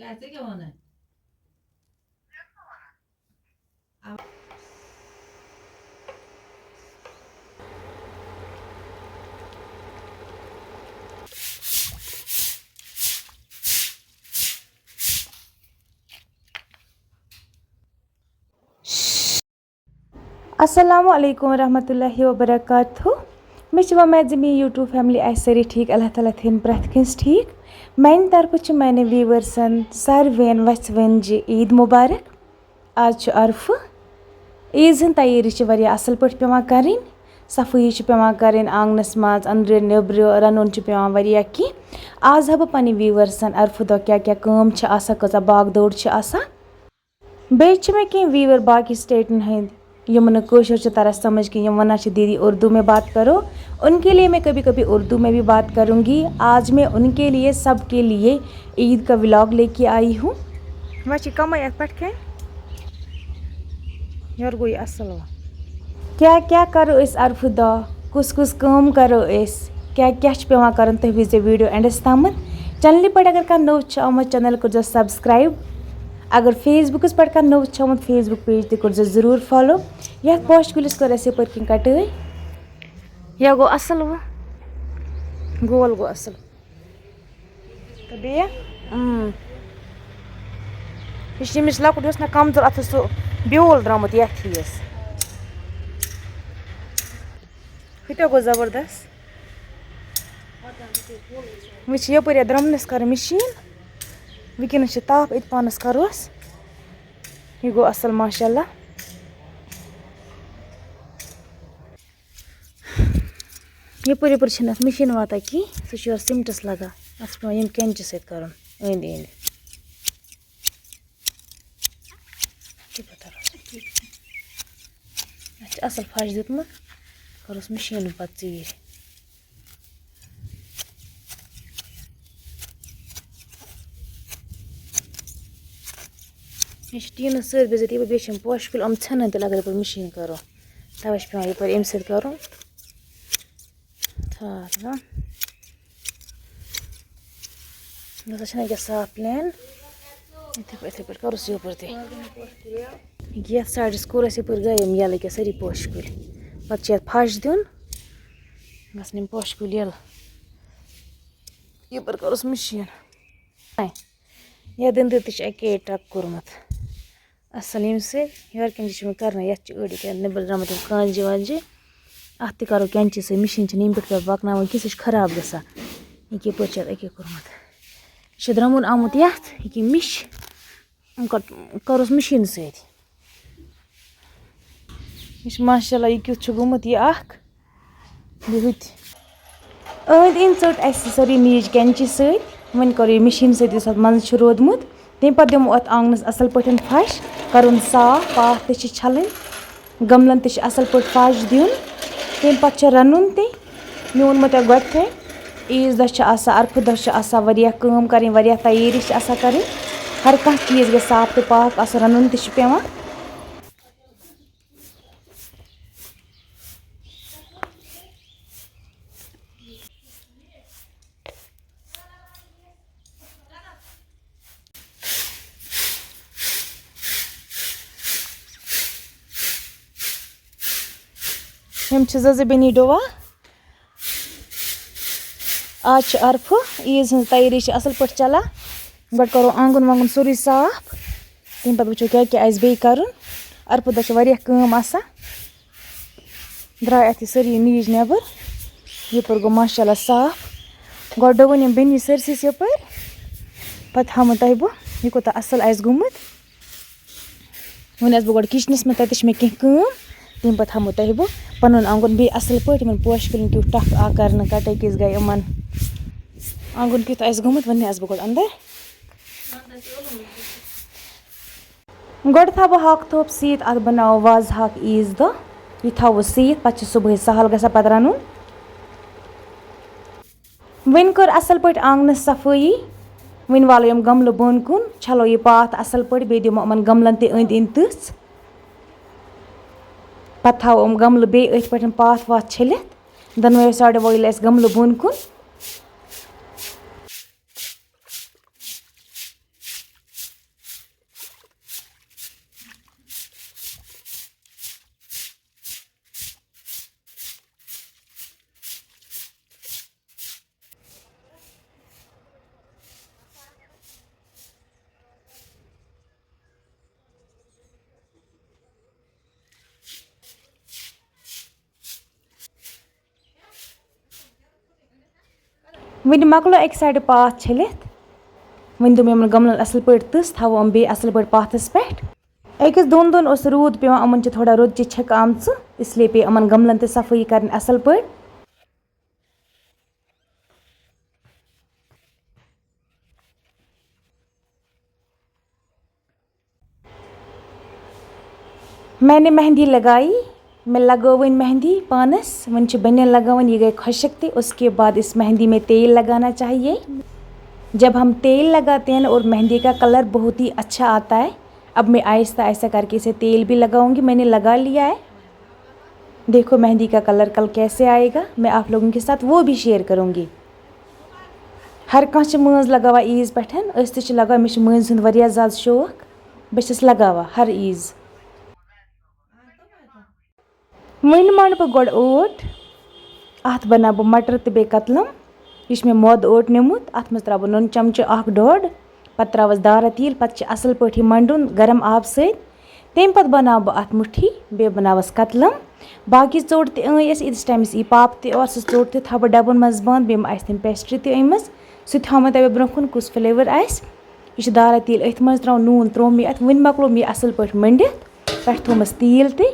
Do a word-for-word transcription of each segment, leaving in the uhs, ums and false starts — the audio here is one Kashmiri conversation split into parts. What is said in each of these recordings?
ژٕ کیٛاہ وَنان؟ السلام علیکم ورحمۃ اللہ وبرکاتہ۔ مےٚ چھِ وۄمید زِ میٛٲنۍ YouTube family آسہِ سٲری ٹھیٖک، اللہ تعالیٰ تھٲیِن پرٛٮ۪تھ کٲنٛسہِ ٹھیٖک۔ میٛانہِ طرفہٕ چھِ میٛانٮ۪ن viewersن ساروِیَن وَژھِ وَنجہِ عیٖد مُبارک۔ آز چھُ عرفہٕ۔ عیٖذ ہٕنٛز تیٲری چھِ واریاہ اَصٕل پٲٹھۍ پٮ۪وان کَرٕنۍ۔ صفٲیی چھِ پٮ۪وان کَرٕنۍ آنٛگنَس منٛز، أنٛدرٕ نیٚبرٕ، رَنُن چھُ پٮ۪وان واریاہ کینٛہہ۔ آز ہاوٕ بہٕ پنٛنٮ۪ن viewersن عرفہٕ دۄہ کیٛاہ کیٛاہ کٲم چھِ آسان، کۭژاہ باغ دورِ چھِ آسان۔ بیٚیہِ چھِ مےٚ کینٛہہ viewer باقٕے stateن ہٕنٛدۍ، یِمن نہٕ کٲشُر چھُ تران سمجھ کینٛہہ، یِم ونان چھِ، "دیدی، اردو میں بات کرو۔" ان کے لیے میں کبھی کبھی اردو میں بھی بات کروں گی۔ آج میں ان کے لیے، سب کے لیے عید کا vlog لے کے آئی ہوں۔ وۄنۍ چھِ کمٕے اَتھ پٮ۪ٹھ کھٮ۪نۍ۔ یورٕ گوٚو یہِ اَصٕل وۄنۍ۔ کیٛاہ کیٛاہ کرو أسۍ عرفہٕ دۄہ؟ کُس کُس کٲم کرو أسۍ؟ کیٛاہ کیٛاہ چھُ پٮ۪وان کرُن؟ تُہۍ وٕچھزیو video endس تامَتھ۔ Channelہِ پٮ۪ٹھ اگر کانٛہہ نوٚو چھُ آمُت، channel کٔرزیو subscribe۔ اگر Facebookس پٮ۪ٹھ کانٛہہ نوٚو چھُ آمُت، Facebook page تہِ کٔرزیو ضروٗر follow۔ یَتھ پوشہِ کُلِس کٔر اَسہِ یَپٲرۍ کِنۍ کَٹٲے۔ یہِ گوٚو اَصٕل وۄنۍ۔ گول گوٚو اَصٕل۔ تہٕ بیٚیہِ؟ اۭں۔ یہِ چھِ ییٚمِس لۄکُٹ، یہِ اوس نہ کمزور، اَتھ اوس سُہ بیول درٛامُت یَتھ ہِیَس۔ ہُہ تہِ گوٚو زبردست۔ وۄنۍ چھِ یَپٲرۍ یَتھ درٛمنِس کَرٕنۍ مِشیٖن۔ وٕنکیٚنَس چھِ تاپھ أتۍ پانَس کَروس۔ یہِ گوٚو اَصٕل ماشاء اللہ۔ یَپٲرۍ یَپٲرۍ چھِنہٕ اَتھ مِشیٖن واتان کِہیٖنۍ، سُہ چھُ یورٕ سیٖمٹَس لَگان۔ اَتھ چھُ پٮ۪وان ییٚمہِ کٮ۪نچہِ سۭتۍ کَرُن أنٛدۍ أنٛدۍ۔ یِتھَے پٲٹھۍ تَرُن۔ اَتھ چھُ اَصٕل پھَش دیُتمُت، کَرُس مِشیٖن پَتہٕ ژیٖرۍ۔ یہِ چھِ ٹیٖنَس سۭتۍ بِہِتھ، یہِ بیٚیہِ چھِ یِم پوشہِ کُلۍ، یِم ژھٮ۪نَن تیٚلہِ اَگر یَپٲرۍ مِشیٖن کَرو۔ تَوَے چھِ پٮ۪وان یَپٲرۍ اَمہِ سۭتۍ کَرُن۔ تھاو، نہ۔ نہ سا چھِنہٕ ییٚکیٛاہ صاف plain۔ یِتھَے پٲٹھۍ، یِتھَے پٲٹھۍ کَرُس یَپٲرۍ تہِ۔ یَتھ sideس کوٚر اَسہِ یَپٲرۍ گٔے یِم یَلہٕ ییٚکیٛاہ سٲری پوشہِ کُلۍ۔ پَتہٕ چھِ یَتھ پھَش دیُن۔ گژھن یِم پوشہِ کُلۍ یَلہٕ۔ یَپٲرۍ کَرُس مِشیٖن۔ یَتھ دٔنٛدٕر تہِ چھِ اَکے ٹَک کوٚرمُت۔ اَصٕل ییٚمہِ سۭتۍ یورٕ کِنۍ تہِ چھِ وۄنۍ کَرنَے، یَتھ چھِ أڑۍ ییٚکیٛاہ نِبٕل درٛامٕتۍ یِم کانٛجہِ وانٛجہِ۔ اَتھ تہِ کَرو کٮ۪نچی سۭتۍ، مِشیٖن چھِنہٕ ییٚمہِ پٮ۪ٹھ پٮ۪وان پَکناوٕنۍ کینٛہہ، سُہ چھِ خراب گژھان۔ یہِ کِتھ پٲٹھۍ چھِ اَتھ أکیٛاہ کوٚرمُت؟ یہِ چھِ درٛمُن آمُت یَتھ، یہِ کہِ مِش-، یِم کَر-، کَروس مِشیٖنہٕ سۭتۍ۔ یہِ چھُ ماشاء اللہ، یہِ کیُتھ چھُ گوٚمُت یہِ اَکھ۔ بیٚیہِ ہُتہِ۔ أنٛدۍ أنٛدۍ ژٔٹ اَسہِ سٲرٕے نیٖج کٮ۪نچی سۭتۍ۔ وۄنۍ کَرو یہِ مِشیٖن سۭتۍ، یُس اَتھ منٛز چھُ روٗدمُت۔ تَمہِ پَتہٕ دِمو اَتھ آنٛگنَس اَصٕل پٲٹھۍ پھَش، کَرُن صاف، پاتھ تہِ چھِ چھَلٕنۍ، گملَن تہِ چھِ اَصٕل پٲٹھۍ پھَش دیُن۔ تَمہِ پَتہٕ چھِ رَنُن تہِ۔ مےٚ ووٚنمو تۄہہِ گۄڈٕتھٕے، عیٖذ دۄہ چھِ آسان، عرفہٕ دۄہ چھِ آسان واریاہ کٲم کَرٕنۍ، واریاہ تیٲری چھِ آسان کَرٕنۍ۔ ہر کانٛہہ چیٖز گژھِ صاف تہٕ پاک آسُن، رَنُن تہِ چھُ پٮ۪وان۔ یِم چھِ زٕ زٕ بیٚنی ڈوان۔ آز چھِ عرفہٕ، عیٖذ ہٕنٛز تیٲری چھِ اَصٕل پٲٹھۍ چَلان۔ گۄڈٕ کَرو آنٛگُن وانٛگُن سورُے صاف، تَمہِ پَتہٕ وٕچھو کیٛاہ کیٛاہ آسہِ بیٚیہِ کَرُن۔ عرفہٕ دۄہ چھِ واریاہ کٲم آسان۔ درٛاے اَتھ یہِ سٲری نیٖج نٮ۪بَر۔ یَپٲرۍ گوٚو ماشاء اللہ صاف۔ گۄڈٕ ڈوٚوُن یِم بیٚنہِ سٲرسٕے یَپٲرۍ۔ پَتہٕ ہاوَن تۄہہِ بہٕ یہِ کوٗتاہ اَصٕل آسہِ گوٚمُت۔ وۄنۍ آسہٕ بہٕ گۄڈٕ کِچنَس منٛز، تَتہِ چھِ مےٚ کینٛہہ کٲم۔ تَمہِ پَتہٕ ہاوَو تۄہہِ بہٕ پَنُن آنٛگُن بیٚیہِ اَصٕل پٲٹھۍ، یِمَن پوشہِ کُلٮ۪ن کیُتھ ٹَکھ آو کَرنہٕ، کَٹٲے کِژھ گٔے یِمَن۔ آنٛگُن کیُتھ آسہِ گوٚمُت، وۄنۍ آسہٕ بہٕ گۄڈٕ اَندَر۔ گۄڈٕ تھاوٕ بہٕ ہاکہٕ تھوٚپ سِیِتھ، اَتھ بَناوو وازٕ ہاکھ عیٖذ دۄہ۔ یہِ تھاوو سِیِتھ، پَتہٕ چھُ صُبحٲے سَہَل گژھان پَتہٕ رَنُن۔ وۄنۍ کٔر اَصٕل پٲٹھۍ آنٛگنَس صفٲیی۔ وۄنۍ والو یِم گملہٕ بۄن کُن، چھَلو یہِ پاتھ اَصٕل پٲٹھۍ، بیٚیہِ دِمو یِمَن گملَن تہِ أنٛدۍ أنٛدۍ تٕژھ۔ پَتہٕ تھاوو یِم گملہٕ بیٚیہِ أتھۍ پٲٹھۍ پاتھ واتھ چھٔلِتھ۔ دۄنوَے سایڈٕ وٲلۍ اَسہِ گملہٕ بۄن کُن۔ وۄنۍ مۄکلو اَکہِ سایڈٕ پاتھ چھٔلِتھ۔ وۄنۍ دِمو یِمَن گملَن اَصٕل پٲٹھۍ تٕژھ، تھاوو یِم بیٚیہِ اَصٕل پٲٹھۍ پاتھَس پٮ۪ٹھ۔ أکِس دۄن دۄہَن اوس روٗد پٮ۪وان، یِمَن چھِ تھوڑا رُدٕچہِ چھِکہٕ آمژٕ، اس لیے پیٚیہِ یِمَن گملَن تہِ صفٲیی کَرٕنۍ اَصٕل پٲٹھۍ۔ میں نے مہندی لگائی، مےٚ لگٲو وۄنۍ مہندی پانَس، وۄنۍ چھِ بیٚنہِ لگاوان، یہِ گٔے خۄشک تہِ۔ اس کے بعد اس مہندی میں تیل لگانا چاہیے۔ جب ہم تیل لگاتے ہیں اور مہندی کا کلر بہت ہی اچھا آتا ہے۔ اب میں آہستہ آہستہ کر کے اسے تیل بھی لگاؤں گی۔ میں نے لگا لیا ہے۔ دیکھو مہندی کا کلر کل کیسے آئے گا، میں آپ لوگوں کے ساتھ وہ بھی شیئر کروں گی۔ ہر کانٛہہ چھِ مٲنٛز لگاوان عیٖز پٮ۪ٹھ، أسۍ تہِ چھِ لگاوان۔ مےٚ چھِ مٲنٛزِ ہُنٛد واریاہ زیادٕ شوق، بہٕ چھَس لگاوان ہر عیٖز۔ وۄنۍ منٛڈٕ بہٕ گۄڈٕ اوٹ، اَتھ بَناو بہٕ مَٹر تہٕ بیٚیہِ کَتلَم۔ یہِ چھُ مےٚ مۄد اوٹ نیومُت، اَتھ منٛز ترٛاوٕ بہٕ نُن چَمچہٕ اَکھ ڈۄڈ، پَتہٕ ترٛاوَس دارا تیٖل، پَتہٕ چھِ اَصٕل پٲٹھۍ یہِ مَنڈُن گرم آبہٕ سۭتۍ۔ تَمہِ پَتہٕ بَناو بہٕ اَتھ مُٹھی، بیٚیہِ بَناوَس کَتلَم۔ باقٕے ژوٚٹ تہِ أنۍ اَسہِ، ییٖتِس ٹایمَس یی پاپہٕ تہِ اور سُہ ژوٚٹ تہِ تھاوٕ بہٕ ڈَبَن منٛز بنٛد، بیٚیہِ ما آسہِ تٔمۍ پیسٹری تہِ أنۍمٕژ، سُہ تہِ تھاوٕ بہٕ تۄہہِ برٛونٛہہ کُن کُس فلیور آسہِ۔ یہِ چھُ دارا تیٖل أتھۍ منٛز ترٛاوُن، نوٗن ترٛوو مےٚ اَتھ، وۄنۍ مۄکلو مےٚ یہِ اَصٕل پٲٹھۍ مٔنڈِتھ، پٮ۪ٹھٕ تھوٚومَس تیٖل تہِ۔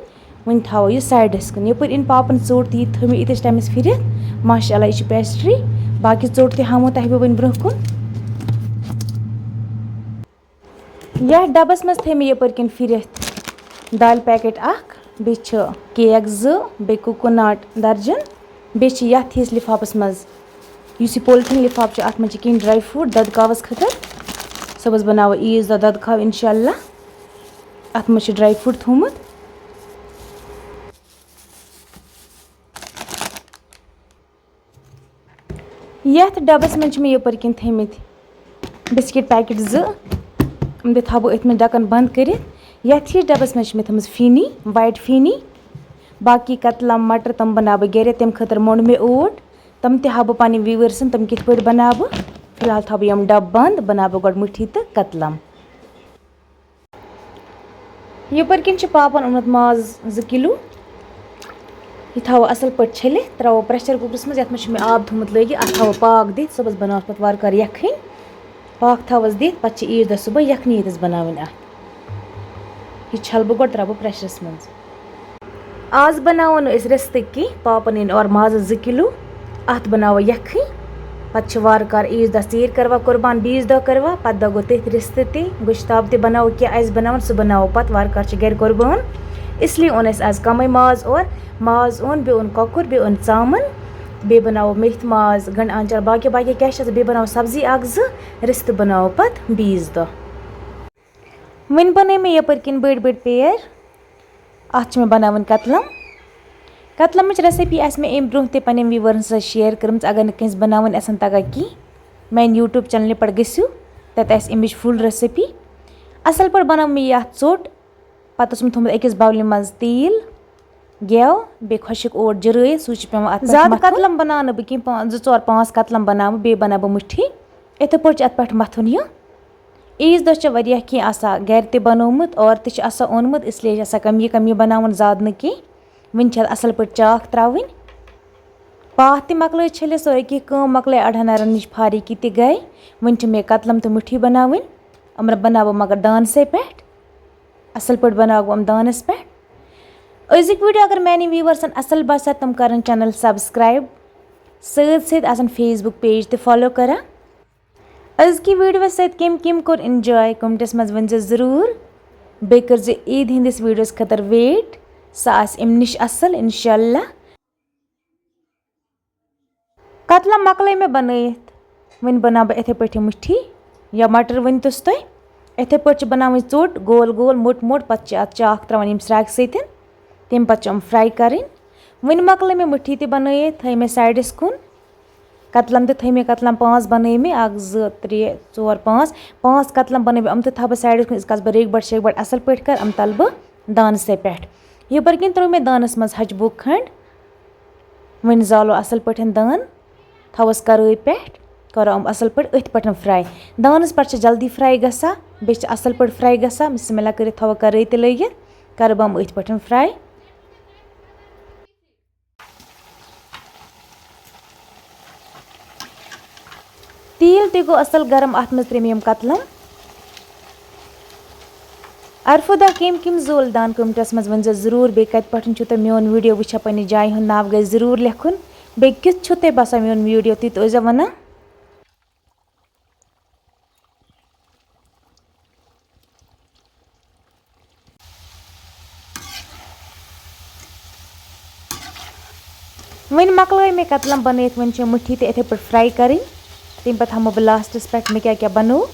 وۄنۍ تھاوو یہِ سایڈَس کُن۔ یَپٲرۍ أنۍ پاپَن ژوٚٹ تہِ، یہِ تھٲو مےٚ ییٖتِس ٹایمَس پھِرِتھ۔ ماشاء اللہ، یہِ چھِ پیسٹری۔ باقٕے ژوٚٹ تہِ ہاوو تۄہہِ بہٕ وۄنۍ برٛونٛہہ کُن۔ یَتھ ڈَبَس منٛز تھٲے مےٚ یَپٲرۍ کِنۍ پھِرِتھ دالہِ پیکٮ۪ٹ اَکھ، بیٚیہِ چھِ کیک زٕ، بیٚیہِ کوکونٹ درجن، بیٚیہِ چھِ یَتھ ہِس لِفافَس منٛز، یُس یہِ پولتھیٖن لِفاف چھُ، اَتھ منٛز چھِ کینٛہہ ڈراے فروٗٹ دۄدٕ کاوَس خٲطرٕ۔ صُبحَس بَناوو عیٖذ دۄہ دۄدٕ کاو، اِنشاء اللہ۔ اَتھ منٛز چھُ ڈراے فروٗٹ تھوٚومُت۔ یَتھ ڈَبَس منٛز چھِ مےٚ یَپٲرۍ کِنۍ تھٲیمٕتۍ بِسکِٹ پیکٮ۪ٹ زٕ، یِم تہِ تھاوٕ بہٕ أتھۍ منٛز ڈَکَن بنٛد کٔرِتھ۔ یَتھ ہِش ڈَبَس منٛز چھِ مےٚ تھٲومٕژ فیٖنی، وایِٹ فیٖنی۔ باقٕے کَتلَم، مَٹر، تِم بَناو بہٕ گَرِ، تَمہِ خٲطرٕ موٚنڈ مےٚ اوٹ۔ تِم تہِ ہاوٕ بہٕ پنٕنٮ۪ن ویٖوٲرسَن، تِم کِتھ پٲٹھۍ بَناو بہٕ۔ فی الحال تھاوٕ بہٕ یِم ڈَبہٕ بنٛد، بَناو بہٕ گۄڈٕ مُٹھی تہٕ کَتلَم۔ یَپٲرۍ کِنۍ چھِ پاپَن اوٚنمُت ماز زٕ کِلوٗ۔ یہِ تھاوو اَصٕل پٲٹھۍ چھٔلِتھ، ترٛاوو پرٛٮ۪شَر کُکرَس منٛز، یَتھ منٛز چھُ مےٚ آب تھوٚومُت لٲگِتھ، اَتھ تھاوو پاکھ دِتھ، صُبحَس بَناوَس پَتہٕ وارٕ کارٕ یَکھٕنۍ۔ پاکھ تھاوَس دِتھ، پَتہٕ چھِ عیٖذ دۄہ صُبحٲے یَکھنی ییٚتَس بَناوٕنۍ اَتھ۔ یہِ چھَلہٕ بہٕ گۄڈٕ، ترٛاوٕ بہٕ پرٛٮ۪شرَس منٛز۔ آز بَناوو نہٕ أسۍ رِستہٕ کینٛہہ، پاپَن أنۍ اورٕ مازَس زٕ کِلوٗ، اَتھ بَناوو یَکھٕنۍ۔ پَتہٕ چھِ وارٕ کارٕ عیٖذ دۄہ ژیٖرۍ کَروا قۄربان، بیٚیِس دۄہ کَروا، پَتہٕ دَگو تٔتھۍ رِستہٕ تہِ، گۄشتاب تہِ بَناوو، کیٛاہ آسہِ بَناوُن سُہ بَناوو پَتہٕ وارٕ کارٕ، چھِ گَرِ قۄربان۔ اس لیے اوٚن اَسہِ آز کَمٕے ماز اورٕ، ماز اوٚن، بیٚیہِ اوٚن کۄکُر، بیٚیہِ اوٚن ژامَن، بیٚیہِ بَناوو میتھِ ماز، گَنٛڈٕ آنٛچار، باقٕے باقٕے کیٛاہ چھِ آسان، بیٚیہِ بَناوو سبزی اَکھ زٕ، رِستہٕ بَناوو پَتہٕ بیٚیِس دۄہ۔ وۄنۍ بَنٲے مےٚ یَپٲرۍ کِنۍ بٔڑۍ بٔڑۍ پیر۔ اَتھ چھِ مےٚ بَناوٕنۍ کَتلَم۔ کَتلَمٕچ recipe آسہِ مےٚ اَمہِ برٛونٛہہ تہِ پنٛنٮ۪ن viewersن سۭتۍ share کٔرمٕژ۔ اگر نہٕ کٲنٛسہِ بَناوٕنۍ آسَن تَگان کینٛہہ، میٛانہِ YouTube channelہِ پٮ۪ٹھ گٔژھِو، تَتہِ آسہِ اَمِچ full recipe۔ اَصٕل پٲٹھۍ بَنٲو مےٚ یہِ اَتھ ژوٚٹ۔ پَتہٕ اوس مےٚ تھوٚمُت أکِس bowlہِ منٛز تیٖل، گٮ۪و، بیٚیہِ خۄشٕک اوٹ جِرٲیِتھ، سُہ چھُ پٮ۪وان اَتھ پٮ۪ٹھ زیادٕ مَتھُن۔ کَتلَم بَناونہٕ بہٕ کینٛہہ، پانٛژھ، زٕ، ژور، پانٛژھ کَتلَم بَناوٕ، بیٚیہِ بَناوٕ بہٕ مُٹھی۔ یِتھَے پٲٹھۍ چھِ اَتھ پٮ۪ٹھ مَتھُن یہِ۔ عیٖذ دۄہ چھِ واریاہ کینٛہہ آسان گَرِ تہِ بَنومُت، اورٕ تہِ چھِ آسان اوٚنمُت، اس لیے چھِ آسان کَم یہِ کَم یہِ بَناوُن، زیادٕ نہٕ کینٛہہ۔ وٕنہِ چھِ اَتھ اَصٕل پٲٹھۍ چاکھ ترٛاوٕنۍ۔ پاتھ تہِ مۄکلٲے چھٔلِتھ، سورُے کینٛہہ کٲم مۄکلٲے، اَڑہَن اَرَن نِش فارغی تہِ گٔے۔ وٕنہِ چھِ مےٚ کَتلَم تہٕ مُٹھی بَناوٕنۍ۔ یِم بَناوٕ بہٕ مگر دانسٕے پٮ۪ٹھ۔ اَصٕل پٲٹھۍ بَناوٕ بہٕ یِم دانَس پٮ۪ٹھ۔ أزِکۍ video اگر میٛانٮ۪ن viewersن اَصٕل باسیٛا، تِم کَرَن channel subscribe، سۭتۍ سۭتۍ آسَن Facebook page تہِ follow کَران۔ أزکہِ videoس سۭتۍ کٔمۍ کٔمۍ کوٚر enjoy، commentس منٛز ؤنۍزیو ضروٗر۔ بیٚیہِ کٔرۍزیو عیٖد ہِنٛدِس videoس خٲطرٕ wait، سُہ آسہِ اَمہِ نِش اَصٕل اِنشاء اللہ۔ کَتلَم مۄکلٲے مےٚ بَنٲیِتھ، وۄنۍ بَناو بہٕ یِتھَے پٲٹھۍ یہِ مُٹھی یا مَٹر، ؤنۍتوس تُہۍ۔ یِتھَے پٲٹھۍ چھِ بَناوٕنۍ ژوٚٹ گول گول، موٚٹ موٚٹ، پَتہٕ چھِ اَتھ چاکھ ترٛاوان ییٚمہِ سرٛاگہٕ سۭتۍ۔ تَمہِ پَتہٕ چھِ یِم fry کَرٕنۍ۔ وۄنۍ مۄکلٲے مےٚ مُٹھی تہِ بَنٲیِتھ، تھٲے مےٚ sideس کُن۔ کَتلَم تہِ تھٲے مےٚ، کَتلَم پانٛژھ بَنٲے مےٚ، اَکھ، زٕ، ترٛےٚ، ژور، پانٛژھ۔ پانٛژھ کَتلَم بَنٲے مےٚ، یِم تہِ تھاوٕ بہٕ sideس کُن، یِتھ کَس بہٕ ریٚکۍ بَٹھ شیٚکۍ بَٹھ اَصٕل پٲٹھۍ کَرٕ، یِم تَلہٕ بہٕ دانَسٕے پٮ۪ٹھ۔ یَپٲرۍ کِنۍ ترٛٲو مےٚ دانَس منٛز ہَچہِ بُک کھنٛڈ۔ وۄنۍ زالو اَصٕل پٲٹھۍ دان، تھاوَس کَرٲے پٮ۪ٹھ، کَرو یِم اَصٕل پٲٹھۍ أتھۍ پٮ۪ٹھ fry۔ دانَس پٮ۪ٹھ چھِ جلدی fry گژھان، بیٚیہِ چھِ اَصٕل پٲٹھۍ fry گژھان۔ بِسمِ اللہ کٔرِتھ تھاوو کَرٲے تہِ لٲگِتھ، کَرٕ بہٕ یِم أتھۍ پٮ۪ٹھ fry۔ تہِ گوٚو اَصٕل گرم، اَتھ منٛز ترٛٲوۍ مےٚ یِم کَتلَم۔ عرفُدا کٔمۍ کٔمۍ زول دان کمنٹس منٛز ؤنۍ زیو ضروٗر، بیٚیہِ کَتہِ پٮ۪ٹھ چھُو تُہۍ میون ویٖڈیو وٕچھان؟ پننہِ جایہِ ہُنٛد ناو گژھِ ضروٗر لیکھُن۔ بیٚیہِ کیُتھ چھُو تۄہہِ باسان میون ویٖڈیو، تہِ تہِ ٲسۍ زیو وَنان۔ وۄنۍ مۄکلٲے مےٚ کتلم بنٲیِتھ، وۄنۍ چھِ مُٹھی تہِ یِتھے پٲٹھۍ fry کرٕنۍ، تَمہِ پتہٕ ہاوہو بہٕ lastس پٮ۪ٹھ مےٚ کیٛاہ کیٛاہ بنوو۔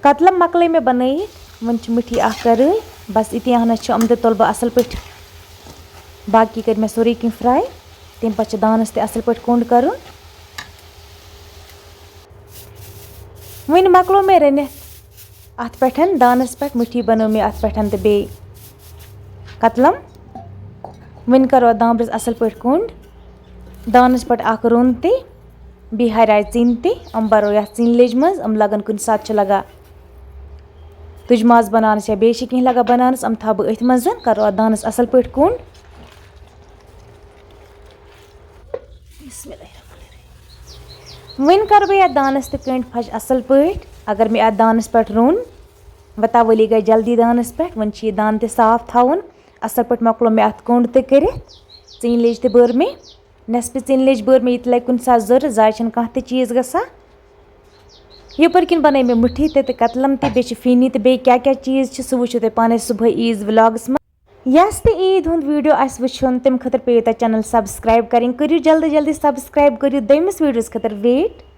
کتلم مۄکلٲے مےٚ بنٲیِتھ، وۄنۍ چھِ مُٹھی اکھ کرٕنۍ، بس یِتہِ ہنا چھِ، یِم تہِ تُلہٕ بہٕ اصل پٲٹھۍ۔ باقٕے کٔرۍ مےٚ سورُے کینٛہہ fry، تَمہِ پتہٕ چھِ دانس تہِ اصل پٲٹھۍ کوٚنٛڈ کرُن۔ وۄنۍ مۄکلو مےٚ رٔنِتھ اَتھ پٮ۪ٹھ، دانَس پٮ۪ٹھ مُٹھی بَنٲو مےٚ اَتھ پٮ۪ٹھ تہٕ بیٚیہِ کَتلَم۔ وۄنۍ کَرو اَتھ دامبرِس اَصٕل پٲٹھۍ کوٚنٛڈ۔ دانَس پٮ۪ٹھ اَکھ روٚن تہِ، بیٚیہِ ہَرِ آیہِ ژِنہِ تہِ۔ یِم بَرو یَتھ ژِنہِ لیٚجہِ منٛز، یِم لَگَن کُنہِ ساتہٕ چھِ لَگان تُج ماز بَناونَس یا بیٚیہِ چھِ کینٛہہ لَگان بَناونَس، یِم تھاوٕ بہٕ أتھۍ منٛز۔ کَرو اَتھ دانَس اَصٕل پٲٹھۍ کوٚنٛڈ۔ بسم اللہ الرحمن الرحیم۔ وۄنۍ کَرٕ بہٕ یَتھ دانَس تہِ کٔنٛڈۍ پھَش اَصٕل پٲٹھۍ۔ اگر مےٚ اَتھ دانَس پٮ۪ٹھ روٚن، وَتاوٲلی گٔے جلدی دانَس پٮ۪ٹھ۔ وۄنۍ چھِ یہِ دان تہِ صاف تھاوُن۔ اَصٕل پٲٹھۍ مۄکلو مےٚ اَتھ کوٚنٛڈ تہِ کٔرِتھ۔ ژِنۍ لیٚج تہِ بٔر مےٚ، نٮ۪صفہِ ژِنۍ لیٚج بٔر مےٚ، یہِ تہِ لَگہِ کُنہِ ساتہٕ ضوٚرَتھ، زایہِ چھَنہٕ کانٛہہ تہِ چیٖز گژھان۔ یَپٲرۍ کِنۍ بَنٲے مےٚ مُٹھی تہِ تہٕ کَتلَم تہِ، بیٚیہِ چھِ فِنی تہٕ بیٚیہِ کیٛاہ کیٛاہ چیٖز چھِ، سُہ وٕچھِو تُہۍ پانَے صُبحٲے عیٖذ vlogس منٛز۔ یَس تہِ عیٖد ہُنٛد ویٖڈیو آسہِ وٕچھُن، تَمہِ خٲطرٕ پیٚیِو تۄہہِ channel subscribe کَرٕنۍ۔ کٔرِو جلدی جلدی subscribe، کٔرِو دوٚیمِس ویٖڈیوَس خٲطرٕ wait۔